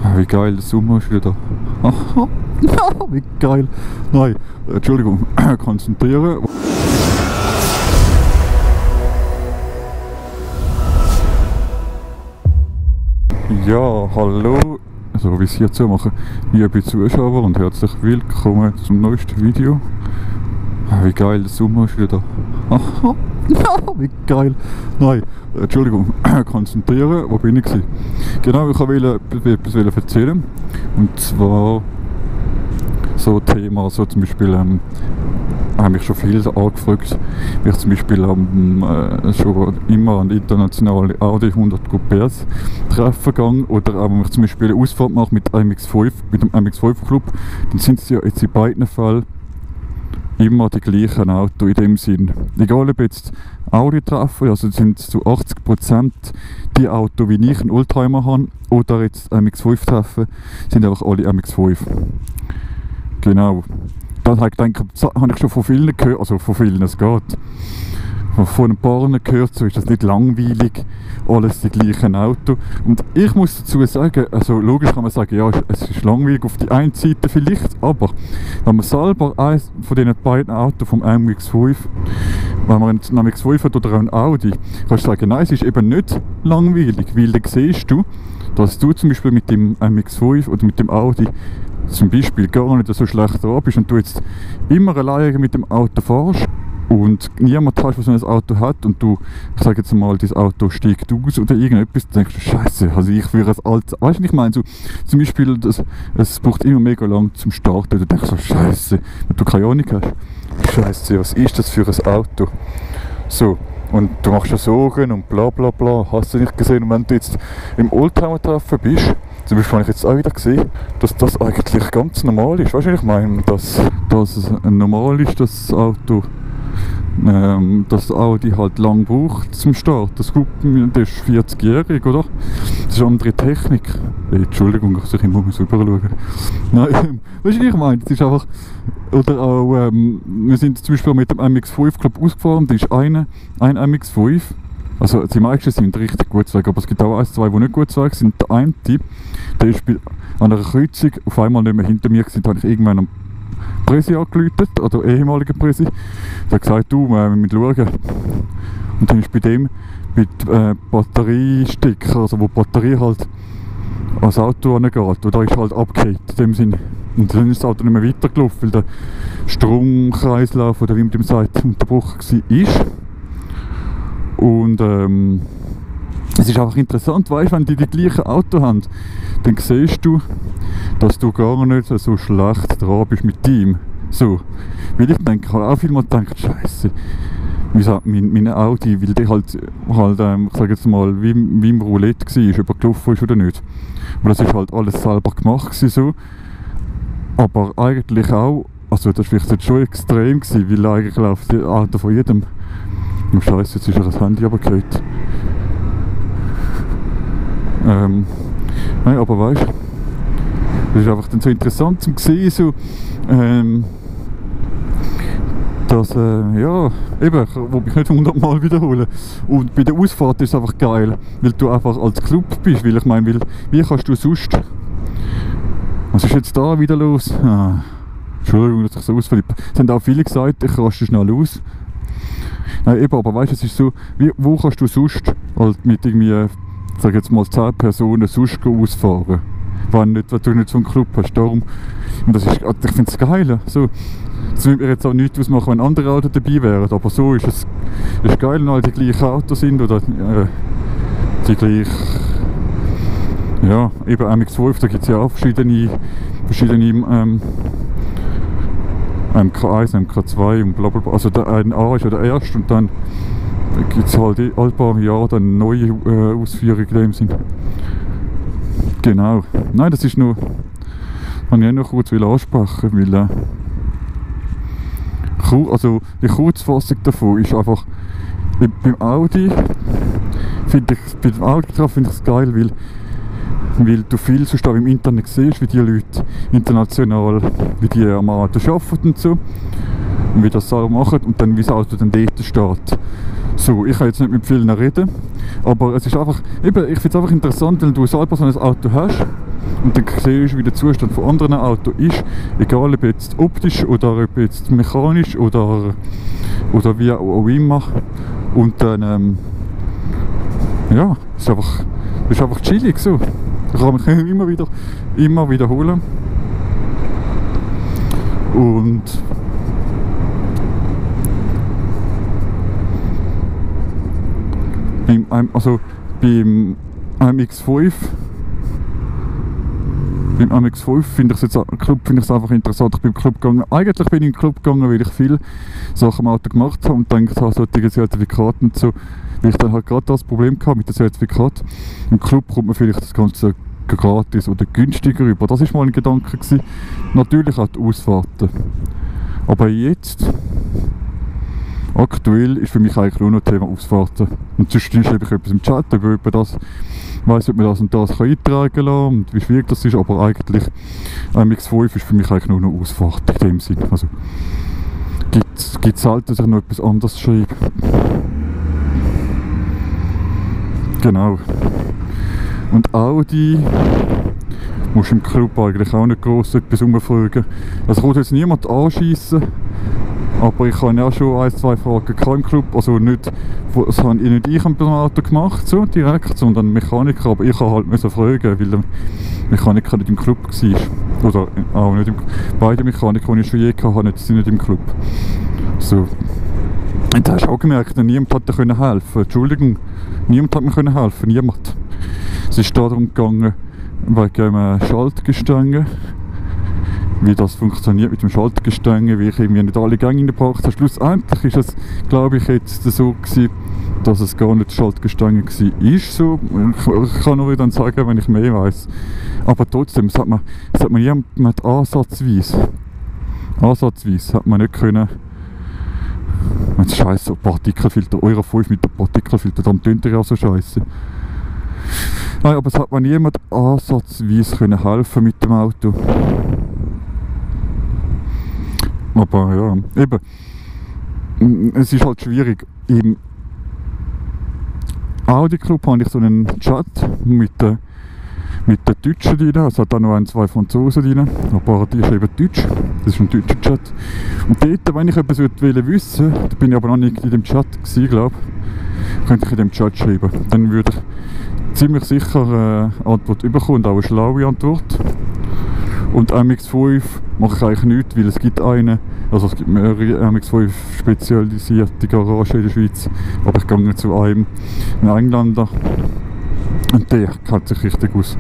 Wie geil, der Sommer ist wieder da. Aha, wie geil. Nein, Entschuldigung, konzentrieren. Ja, hallo, also wie es hier zu machen, liebe Zuschauer und herzlich willkommen zum neuesten Video. Wie geil, der Sommer ist wieder da. Aha, wie geil. Nein, Entschuldigung, konzentrieren, wo bin ich gewesen? Genau, ich wollte etwas erzählen. Und zwar so Thema, so zum Beispiel, haben mich schon viele angefragt, wie ich zum Beispiel schon immer an internationale Audi 100 Coupés treffen gehe oder auch wenn ich zum Beispiel eine Ausfahrt mache mit dem MX5 Club, dann sind es ja jetzt in beiden Fällen immer die gleichen Autos in dem Sinn. Egal ob jetzt Audi treffen, also sind zu 80% die Autos, wie ich einen Oldtimer habe, oder jetzt MX5 treffen, sind einfach alle MX5. Genau. Dann habe ich schon von vielen gehört, also von vielen, es geht. Von ein paar gehört, so ist das nicht langweilig, alles die gleichen Autos. Und ich muss dazu sagen, also logisch kann man sagen, ja, es ist langweilig auf die einen Seite vielleicht, aber wenn man selber eins von diesen beiden Autos vom MX5, wenn man einen MX5 hat oder einen Audi, kannst du sagen, nein, es ist eben nicht langweilig, weil dann siehst du, dass du zum Beispiel mit dem MX5 oder mit dem Audi zum Beispiel gar nicht so schlecht dran bist und du jetzt immer alleine mit dem Auto fährst und niemand hast, der so ein Auto hat und du, ich sage jetzt mal, dein Auto steigt aus oder irgendetwas, dann denkst du, Scheiße, also ich für ein altes, weißt du, ich meine, so, zum Beispiel, es braucht immer mega lang zum Starten, du denkst so, Scheiße, wenn du keine Ahnung hast, Scheiße, was ist das für ein Auto? So, und du machst dir Sorgen und bla bla bla, hast du nicht gesehen, und wenn du jetzt im Oldtimer-Treffen bist, zum Beispiel habe ich jetzt auch wieder gesehen, dass das eigentlich ganz normal ist. Weißt du, ich meine, dass es normal ist, dass das Auto, dass Audi halt lang braucht zum Start. Das ist 40-jährig, oder? Das ist eine andere Technik. Entschuldigung, ich muss rüber schauen. Nein, weißt du, ich meine, das ist einfach, oder auch, wir sind zum Beispiel mit dem MX5 Club ausgefahren, da ist ein MX5. Also die meisten sind richtig gut weg, aber es gibt auch ein, zwei, die nicht gut weg sind. Der eine Typ, der ist an einer Kreuzung auf einmal nicht mehr hinter mir gewesen, da habe ich irgendwann am Presi angerufen, oder ehemaligen Presi. Der hat gesagt, du, wir müssen schauen. Und dann ist bei dem mit Batteriestecker, also wo die Batterie halt ans Auto angeht, und da ist halt abgehakt in dem Sinne. Und dann ist das Auto nicht mehr weitergelaufen, weil der Stromkreislauf, oder wie man dem sagt, unterbrochen war. Und es ist einfach interessant, weißt, wenn die gleichen Auto haben, dann siehst du, dass du gar nicht so schlecht dran bist mit ihm. So, weil ich denke, ich habe auch viel mal gedacht, Scheiße, mein Audi, weil der halt ich sage jetzt mal, wie im Roulette war, ob er gelaufen ist oder nicht. Aber das ist halt alles selber gemacht gewesen, so. Aber eigentlich auch, also das war vielleicht schon extrem gewesen, weil eigentlich läuft das Auto von jedem. Oh Scheiße, jetzt ist er das Handy runtergefallen. Nein, aber weißt du, das ist einfach dann so interessant zu sehen, so, dass, ja, eben, ich will mich nicht 100 Mal wiederholen. Und bei der Ausfahrt ist es einfach geil, weil du einfach als Club bist, weil ich meine, wie kannst du sonst, was ist jetzt da wieder los? Entschuldigung, dass ich so ausflippe. Es haben auch viele gesagt, ich raste schnell aus. Nein, eben, aber weißt du, es ist so, wo kannst du sonst halt mit irgendwie, sag jetzt mal 10 Personen sonst ausfahren, wenn du nicht so einen Club hast, darum, und das ist, ich finde es geil, so, es würde mir jetzt auch nichts ausmachen, wenn andere Autos dabei wären, aber so ist es ist geil, wenn alle die gleichen Autos sind, oder die gleichen, ja, eben MX5, da gibt es ja auch verschiedene MK1, MK2 und blablabla. Also ein A ist ja der erste und dann gibt es halt alle paar Jahre dann neue Ausführungen in dem Sinn. Genau. Nein, das ist nur, habe ich auch noch kurz ansprechen, weil also die Kurzfassung davon ist einfach, beim Audi finde ich es geil, weil du viel sonst auch im Internet siehst, wie die Leute international, wie die am Auto arbeiten und so. Und wie das auch machen und dann wie das Auto dann dort steht. So, ich kann jetzt nicht mit vielen reden, aber es ist einfach, eben, ich finde es einfach interessant, wenn du selber so ein Auto hast und dann siehst du, wie der Zustand von anderen Autos ist, egal ob jetzt optisch oder ob jetzt mechanisch oder wie auch immer. Und dann, ja, ist einfach chillig so. Ich kann mich immer wiederholen. Und beim MX5 finde ich es einfach interessant. Ich bin im Club gegangen. Eigentlich bin ich im Club gegangen, weil ich viel Sachen im Auto gemacht habe und gedacht habe, solche Zertifikate und so, weil ich dann halt gerade das Problem hatte mit dem Zertifikat. Im Club kommt man vielleicht das Ganze gratis oder günstiger rüber. Das war mal ein Gedanke gewesen. Natürlich auch die Ausfahrten. Aber jetzt, aktuell, ist für mich eigentlich nur noch Thema Ausfahrten. Und sonst schreibe ich etwas im Chat, ob man das weiss, ob man das und das eintragen kann und wie schwierig das ist, aber eigentlich MX5 ist für mich eigentlich nur noch Ausfahrt in dem Sinn. Also gibt es selten, dass ich noch etwas anderes schreibe. Genau. Und Audi musst du im Club eigentlich auch nicht gross etwas umfragen. Also kommt jetzt niemand anschiessen, aber ich habe ja schon 1-2 Fragen im Club, also nicht, das habe nicht ich am Auto gemacht, so direkt, sondern ein Mechaniker, aber ich habe halt fragen, weil der Mechaniker nicht im Club war. Oder auch nicht beide Mechaniker, die ich schon je hatte, sind nicht im Club. So. Und da hast du auch gemerkt, niemand hat dir helfen können. Entschuldigung, niemand hat mir helfen können, niemand. Es ist darum gegangen, wegen Schaltgestänge, wie das funktioniert mit dem Schaltgestänge, wie ich irgendwie nicht alle Gänge reingebracht habe. Schlussendlich ist es, glaube ich, jetzt so gewesen, dass es gar nicht Schaltgestänge war. So. Ich kann nur dann sagen, wenn ich mehr weiss. Aber trotzdem, es hat man jemand ansatzweise hat man nicht können. Scheiße, Partikelfilter, Euro 5 mit dem Partikelfilter, darum tönt er auch so scheiße. Nein, aber es hat mir niemand ansatzweise können helfen mit dem Auto. Aber ja, eben, es ist halt schwierig. Im Audi Club habe ich so einen Chat mit den Deutschen drin, es hat auch noch 1-2 Franzosen drin, aber die schreiben Deutsch, das ist ein deutscher Chat. Und dort, wenn ich etwas wissen wollte, da bin ich aber noch nicht in dem Chat gewesen, glaube ich, könnte ich in dem Chat schreiben. Dann würde ich ziemlich sicher eine Antwort bekommen, auch eine schlaue Antwort. Und MX5 mache ich eigentlich nichts, weil es gibt es gibt mehrere MX5 spezialisierte Garagen in der Schweiz, aber ich gehe zu einem Engländer und der kennt sich richtig aus.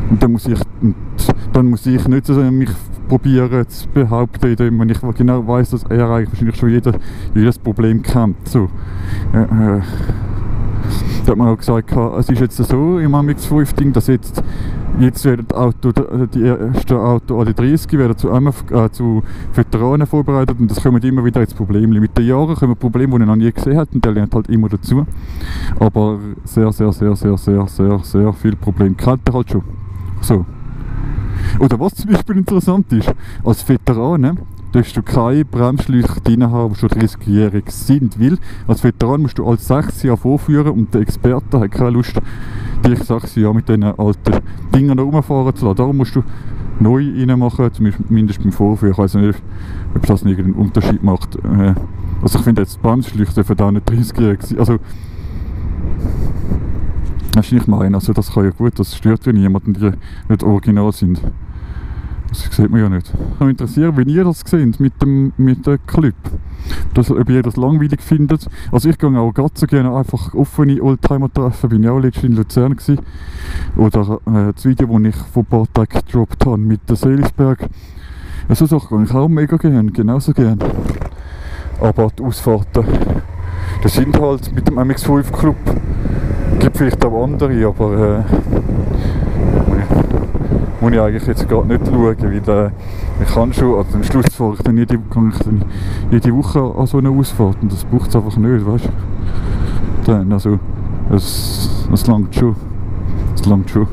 Und dann muss ich nicht mich probieren zu behaupten, indem ich genau weiss, dass er eigentlich wahrscheinlich schon jedes Problem kennt. So. Da hat man auch gesagt, es ist jetzt so im MX5-Ding, dass jetzt werden die ersten Auto AD30 werden zu Veteranen vorbereitet und das kommt immer wieder ins Problem. Mit den Jahren kommen Probleme, die er noch nie gesehen hat und der lernt halt immer dazu. Aber sehr viel Probleme kennt er halt schon. So. Oder was zum Beispiel interessant ist, als Veteran darfst du keine Bremsschläuche drin haben, die schon 30-jährig sind, weil als Veteran musst du als 6 Jahre vorführen und der Experte hat keine Lust, dich 6 Jahre mit diesen alten Dingen rumfahren zu lassen. Darum musst du neu reinmachen, zumindest beim Vorführen. Ich weiss nicht, ob das irgendeinen Unterschied macht. Also ich finde jetzt Bremsschläuche dürfen auch nicht 30-jährig sein. Also, das ist nicht mein, also das kann ja gut, das stört ja niemanden, die nicht original sind. Das sieht man ja nicht. Ich mich interessieren, wie ihr das seht mit dem Club. Ob ihr das langweilig findet. Also ich gehe auch ganz so gerne einfach offene Oldtimer treffen. Bin ja auch letztens in Luzern gewesen. Oder das Video, das ich vor ein paar Tagen gedroppt habe mit der Seelisberg. So Sachen gehe ich auch mega gerne, genauso gerne. Aber die Ausfahrten, das sind halt mit dem MX5 Club. Gibt vielleicht auch andere, aber muss ich eigentlich jetzt gerade nicht schauen, weil ich kann schon, also am Schluss fahre ich dann jede Woche an so eine Ausfahrt und das braucht es einfach nicht, weißt du. Dann, also, es langt schon. Es langt schon.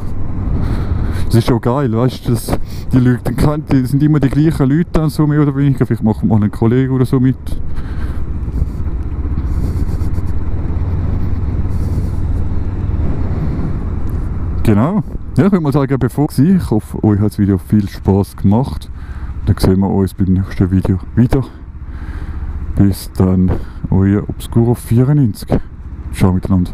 Es ist schon geil, weißt du, die Leute, die sind immer die gleichen Leute dann so mehr oder weniger, vielleicht macht mal ein Kollege oder so mit. Genau. Ja, ich würde mal sagen, bevor ich hoffe, euch hat das Video viel Spaß gemacht. Dann sehen wir uns beim nächsten Video wieder. Bis dann, euer Obscuro94. Ciao miteinander.